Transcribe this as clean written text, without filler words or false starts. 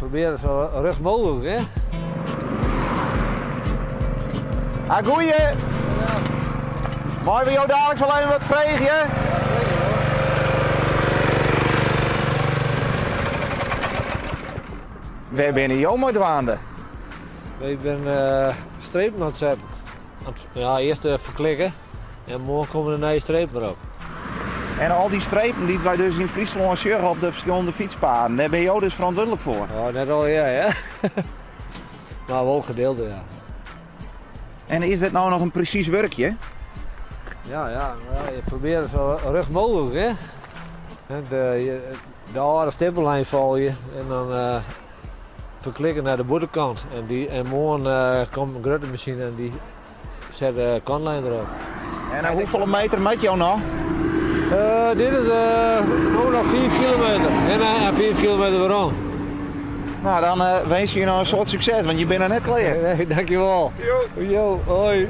Probearje sa rjocht mooglik, hè. Ah, goeie! Meie we jo daliks wol even wat freegje? Wêr binne jo mei dwaande? Wy binne strepen oan it setten. Ja, earst ferklikke en moarn komme de nije strepen derop. En al dy strepen dy't wy dus yn Fryslân sjogge op de ferskillende fytspaden, dêr binne jo dus ferantwurdlik foar? Ja, net allegear, hè. Mar wol gedeelte, ja. En is dit no noch in presys wurkje? Ja, ja, ja je probearje sa rjocht mooglik, hè. De, de âlde stippellijn folgje en dan uh, ferklikke nei de bûtenkant. En, dy, en moarn uh, komt in grutte masine en dy set de kantlijn derop. En uh, hoefolle meter moat jo noch? Uh, dit is uh, noch 5 kilometer. En, en 5 kilometer werom. Nou, dan uh, winskje jo noch in soad sukses, want je binne net klear. Nee, dankjewol. Jo. Jo, hoi.